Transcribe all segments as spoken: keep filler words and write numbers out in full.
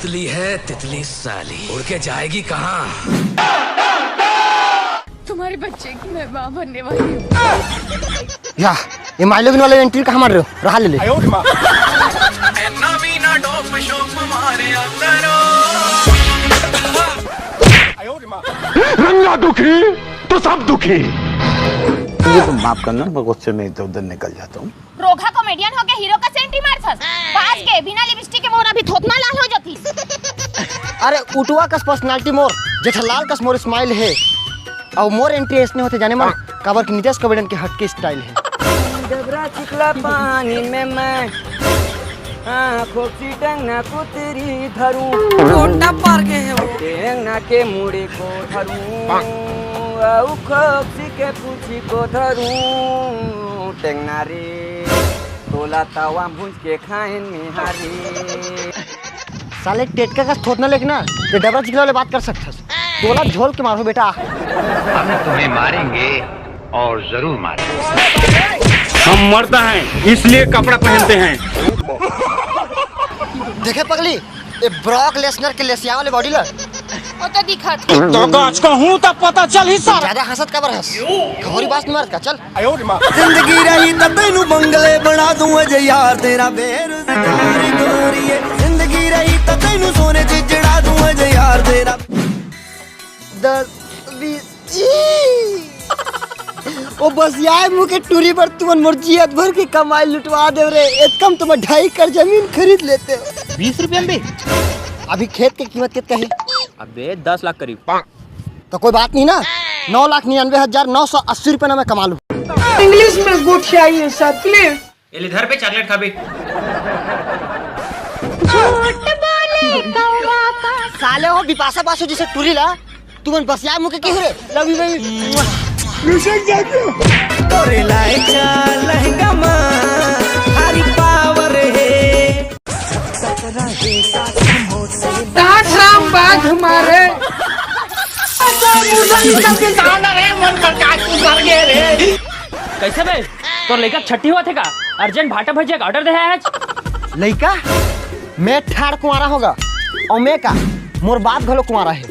तितली है तितली साली, उड़ के जाएगी कहाँ? तुम्हारे बच्चे की मैं माँ बनने वाली हूँ। या, ये माइलोगिन वाले एंट्री कहाँ मार रहे हो? रहा ले ले। नवीना डोप शोप मारे अंदरो। गंगा दुखी तो सब दुखी। मुझे तो माफ करना, मैं गुस्से में इधर उधर निकल जाता हूँ। रोगहा कॉमेडियन होके हीरो का सेंटी मारथस। बाज के बिना लिपस्टिक के मोर अभी थोथना लाल हो जाती। अरे उठवा कस पर्सनालिटी मोर, जेठालाल कस मोर स्माइल हे। अउ मोर एंट्री ऐसने होथे जाने मन, काबर कि नितेश कॉमेडियन के हटके स्टाइल हे। डबरा चिखला पानी में मैं हाँ, खोपसी टंगना कुतरी धरूं। गोटा पर गए हो। टेंगना के मुड़ी को धरूं। अउ खोपसी के पूछी को धरूं। टेंगना रे, तोला तवा भूंज के खाएन निहारी। साले टेटका कस थोथना लेके ना, ये डबरा चिखला वाले बात कर सकथस। तोला झोल के मारो बेटा। हम तुम्हें मारेंगे और जरूर मारेंगे। हम मरता है इसलिए कपड़ा पहनते हैं। देखे पगली, ये ब्रॉक लेसनर के लेसिया वाले बॉडी ला। वो तो दिखत। तो गाछ का हूँ तब पता चल ही सारा। ज्यादा हंसत काबर हंस? घोरी बास नहीं मारत का, चल। जिंदगी रही तो तेनू बंगले बना दूं अजे यार तेरा बेरोजगारी गोरीए। जिंदगी रही तो तेनू सोने च जड़ा दूं अजे यार तेरा। दस, बीस, ई। ओ बस यार मुँह के टूरी बर तुमन मोर जियत भर के कमाई लुटवा देव रे। एतकम तुम ढाई कर जमीन खरीद लेते हो। बीस रुपया में भी? अभी खेत के कीमत कितना है? अबे दस लाख करीब। तो कोई बात नहीं ना, नौ लाख निन्यानवे हजार नौ सौ अस्सी रुपये ना मैं कमा लूँ। इंग्लिश में गोठियाई है साहब, प्लीज। ये ले धर बे, चॉकलेट खा बे। साले हो बिपाशा बासु जैसे टूरी ला, तुमन बसिया मुँह के की हो रे? लव यू बेबी। तोरे लाए चा लहंगा मा हरी पावर है। डांट राम बाज हमारे। कैसे बे? तोर लइका छट्टी हुआ थे का? अर्जेंट भाटा भजिया का ऑर्डर दे है आज। लइका? मैं ठाड़ कुंवारा होगा। और मैं का? मोर बाप घलो कुंवारा है।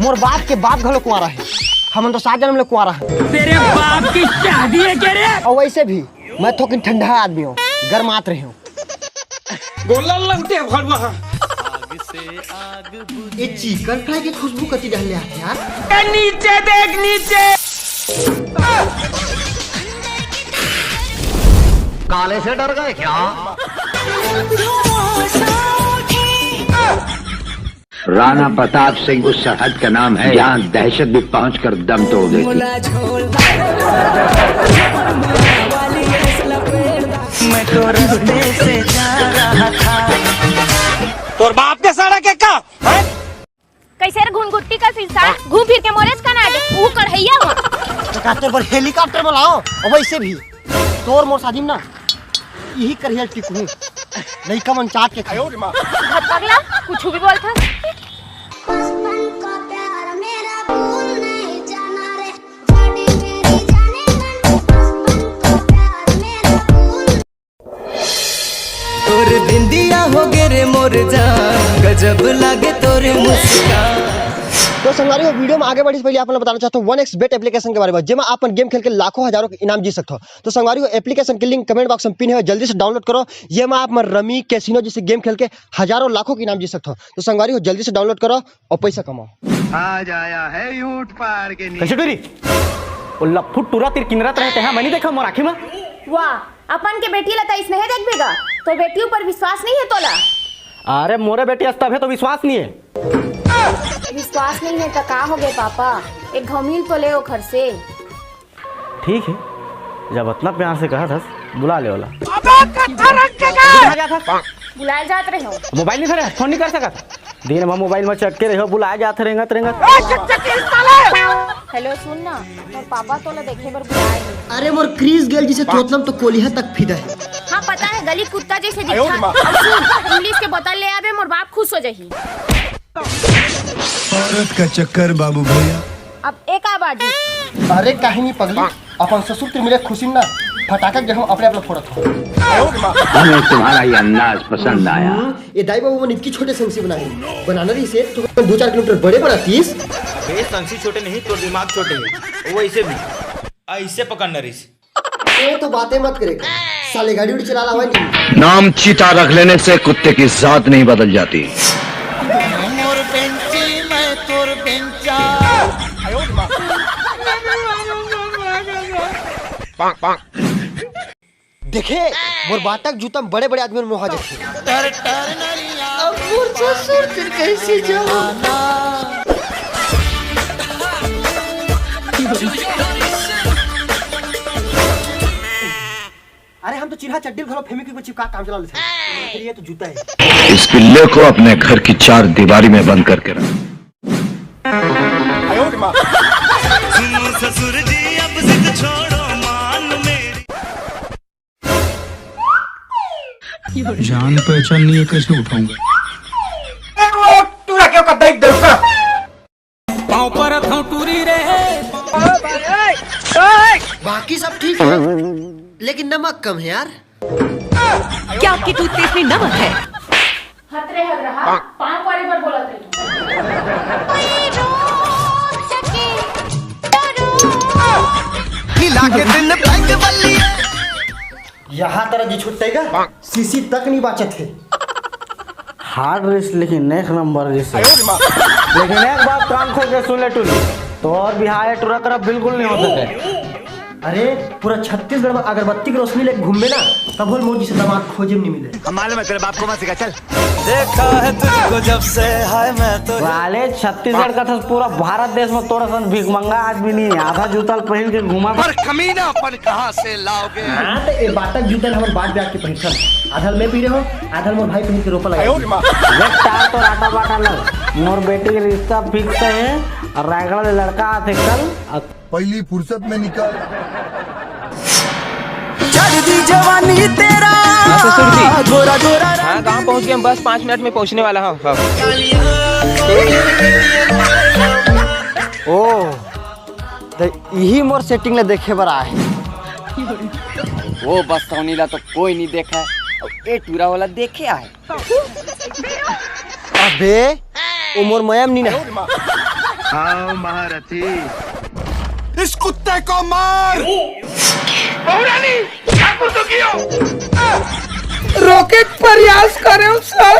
मोर बाप के बाप घलो कुंवारा है। हमन तो सात जन्म ले कुंवारा है। तेरे बाप की शादी है क्या रे? और वैसे भी मैं थोकिन ठंडा आदमी हूँ, गरमात रहे हूँ। गोला लंगटे भड़वा। ये चिकन फ्राई के खुशबू कति डहले आथे यार। नीचे देख, नीचे। काले से डर गए क्या? राणा प्रताप सिंह उस सरहद का नाम है जहां दहशत भी पहुंचकर दम तोड़ देती है। मैं तो रस्ते से जा रहा था। तोर बाप के सारा के का? कैसे रे घुनघुट्टी का इंसान घूम फिर के मोरेज का ना दे, वो कढ़ैया हुआ। तो का तोर बर हेलीकॉप्टर में लाओ, और वैसे भी तोर मोर शादी में ना यही करियर टिकू। लइका मन चाट के खाए। पगला कुछ भी बोलता। तोर बिंदिया हो गे रे मोर जान, गजब लागे तोर मुस्कान। तो संगवारी हो, वीडियो में आगे बढ़े से पहले आप लोग बताना चाहता हूँ वन एक्स बेट एप्लीकेशन के बारे में, जेमा आप मन गेम खेल के लाखों हजारों के इनाम जीत सकते हो। तो संगवारी हो, एप्लीकेशन के लिंक कमेंट बॉक्स में पिन है, जल्दी से डाउनलोड करो। ये में आप मन रमी कैसीनो जैसे गेम खेल के हजारों लाखों के इनाम जीत सकते हो। तो संगवारी हो, जल्दी से डाउनलोड करो और पैसा कमाओ। आज आया है ऊंट पहाड़ के नीचे। कैसे टूरी? वो लफुट टूरा तिर किनरत रहते हैं, मैं नहीं देखा मोर आँखी में। वाह, अपन के बेटी ला तइसने हे देखबे गा, तो बेटी ऊपर विश्वास नहीं है तोला? अरे मोरे बेटी अस तभे तो विश्वास नहीं है। विश्वास नहीं है तो का हो गए पापा, एक घमील तो ले ओ घर से। ठीक है, जब इतना प्यार से कहा था, बुला ले वाला। बुलाए जात रहे हो। मोबाइल नहीं धरे, फोन नहीं कर सकत। दिन भर मोबाइल में चटके रहे हो, बुलाए जात रेंगत रेंगत। हेलो सुन ना, मोर पापा तोला देखे बर बुलाए हे। अरे मोर क्रीज गेल जिसे तोतलम तो कोलिहा तक फिदा है। हाँ पता है, गली कुत्ता जैसे दिखता। अब सुन, इंग्लिश के बोतल ले आबे, मोर बाप खुश हो जाही। औरत का चक्कर बाबू भैया। अब एक आबादी। अरे काहे नहीं पगली, अपन ससुर तिर मिले खुशी ना, फटाका के हम अपने आप ल फोड़त हन। हमें तुम्हारा ये अंदाज पसंद आया। हम्म, ये दाई बाबू मन इतकी छोटे संगसी बनाए, बनाना रहिसे तो दो चार किलोमीटर बड़े बनातीस। अबे संगसी छोटे नहीं, तो दिमाग छोटे है। वो ऐसे भी ऐसे पकड़ना रहिसे। ये तो बातें मत करे कर। साले गाड़ी उड़ी चला लावा नहीं। नाम चीता रख लेने से कुत्ते की जात नहीं बदल जाती। मोर बेंची, मैं तोर बेंचा। देखे, मोर बाटक जूता में बड़े-बड़े आदमी मन मोहा जाथे। अब मोर ससुर के कैसे जाऊं? अरे, हम तो चिरहा चड्डी घलो फेविक्विक में चिपका काम चला लेथे। फिर ये तो जूता है। इस पिल्ले को अपने घर की चार दीवारी में बंद करके रख। सुनो ससुर जी, अब जिद छोड़ो, मान मेरी। जान पहचान नहीं है, कैसे उठाऊंगा? पाँव परत हूँ टूरी रे। बाकी सब ठीक है, लेकिन नमक कम है यार। क्या आपके टूथपेस्ट में नमक है? हतरे हतरा, हाँ, पाँव परे बर बोलत रही। हिला के दिन पैक बल्ली। यहाँ तरह जी छुट्टेगा, सीसी तक नहीं बाचत है। हार्ड रिस लेकिन एक नंबर रिस है। लेकिन एक बात कान खोल के सुन ले टूरी, तो और बिहार टूरा तरफ बिल्कुल नहीं हो सके। अरे, पूरा छत्तीसगढ़ में अगरबत्ती की रोशनी लेके घूमबे ना, तब होल मोर जैसे दामाद खोजे में नहीं मिले। हम मालूम है तेरे बाप को मत सिखा, चल। देखा है तुझको जब से, हाय मैं तो। वाले छत्तीसगढ़ का था, पूरा भारत देश में तोरा सन भीख मंगा आदमी नहीं है। आधा जूता पहन के घूमा। पर कमीनापन कहाँ से लाओगे? हाँ, तो ये बाटक जूता हमर बात ब्याह के पहिरथन। आधल मैं पीरे हो, आधल मोर भाई पहन के रोपा लगा। ये तार तो राटा बाटा लग। मोर बेटी के रिश्ता फिक्स है और रायगढ़ ले लड़का आथे कल। पहली फुर्सत में निकल। चढ़ दी जवानी तेरा। हाँ, ससुर जी। गोरा गोरा हाँ, गाँव पहुँच गए हम, बस पाँच मिनट में पहुँचने वाला हूँ। हाँ। ओ, त इही मोर सेटिंग ले देखे बर आए। वो बस सौनी ला तो कोई नहीं देखा, अब ए टूरा वाला देखे आए। अबे, ओ मोर मयम नी ना। आओ महारथी। इस कुत्ते को मार। रोके के प्रयास करे सर।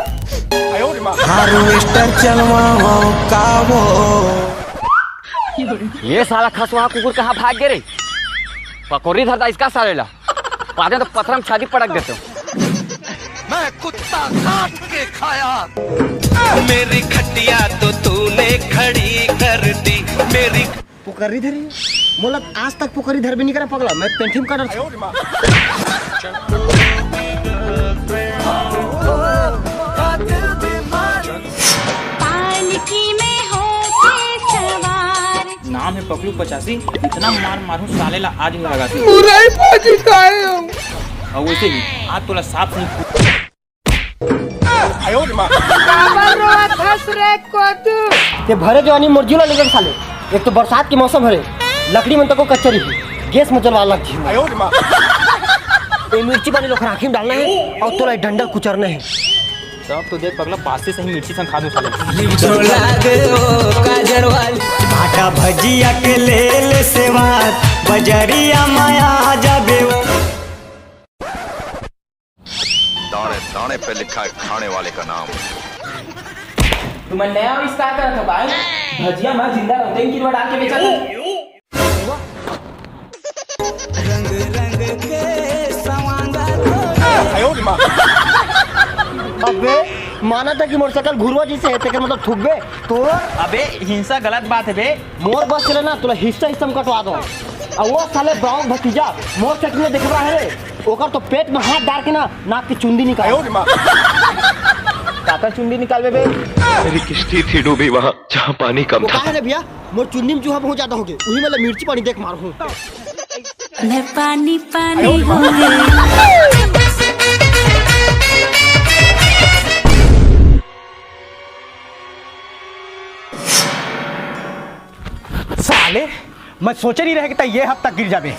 हार्वेस्टर चलवाओ का वो। ये साला खसवा कुकुर कहाँ भाग गए रे? पकौड़ी धरता इसका साले ला। पादे तो पथरा में छाती पटक देते हो। मैं कुत्ता काट के खाया। मेरी खटिया तो तूने खड़ी कर दी। मेरी पुकरी धरी। मोला आज तक पुकरी धर भी नहीं करा पगला। मैं पेंटिंग कर पालकी में होके सवार। नाम है पकलू पचासी, इतना मार मारूं साले ला आज ही लगा दी। बुराई पाजी काहे हो? और वैसे भी आज तोला साफ नहीं। काबर रोवत हस रे कोदू? ते भरे जवानी मोर जीव ला लेगन साले। एक तो बरसात के मौसम हरे, लकड़ी मन तको कच्चा रही, गैस में जलवा लग जी। ए मिर्ची पानी लोग आँखी में डालना है और तोला डंडा कुचरना है। सब तो देख पगला, पास से सही मिर्ची संग खा दो साले। लिप छोड़ा दे ओ काजर वाली, भाटा भजिया के ले ले सेवार, बजरिया माया आ जाबे ओ। दाने दाने पे लिखा है खाने वाले का नाम। तुम नया आविष्कार करत हो भाई, भजिया में जिंदा रहते हैं किरवा डाल के बेचा था। रंग रंग के सवांगा। अबे, माना था कि मोर सकल घुरवा जैसे है, तेकर मतलब थुकबे तो। अबे, हिंसा गलत बात है बे। मोर बस चले ना, तोला हिस्सा हिस्सा में कटवा दो। और वो साले बाऊ भतीजा मोर सेट में देखबा है रे, ओकर तो पेट में हाथ डाल के ना नाक की चुंदी निकाल। काकर चुंदी निकालबे बे? मेरी किश्ती थी डूबी वहाँ जहाँ पानी कम वो था। काहे रे भैया, मोर चुन्नी में चूहा बहुत ज्यादा हो गए, वही मतलब मिर्ची पानी देख मार हूँ। मैं पानी पानी हो गई। साले, मैं सोचे नहीं रहे कि तै ये हद तक गिर जाबे।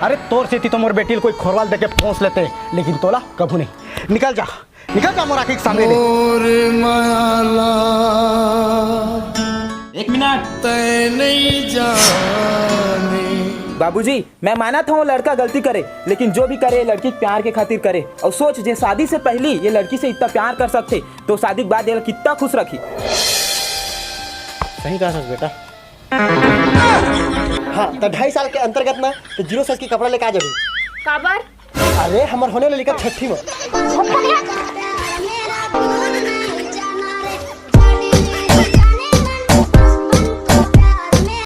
अरे तोर सेती तो मोर बेटी ल कोई खोरवाल देके पोंस लेते, लेकिन तोला कभू नहीं। निकल जा, निकल जा मोर आँखी के सामने ले। एक मिनट। बाबूजी, मैं मानत हूँ लड़का गलती करे, लेकिन जो भी करे ये लड़की प्यार के खातिर करे। और सोच, जे शादी से पहली ये लड़की से इतना प्यार कर सकते, तो शादी के बाद ये कितना खुश रखी। सही कहा सच बेटा। हाँ, तो ढाई साल के अंतर्गत ना तो जीरो साइज के कपड़ा लेके आ जाबे। काबर? अरे, हमर होने वाला लड़का छठी में।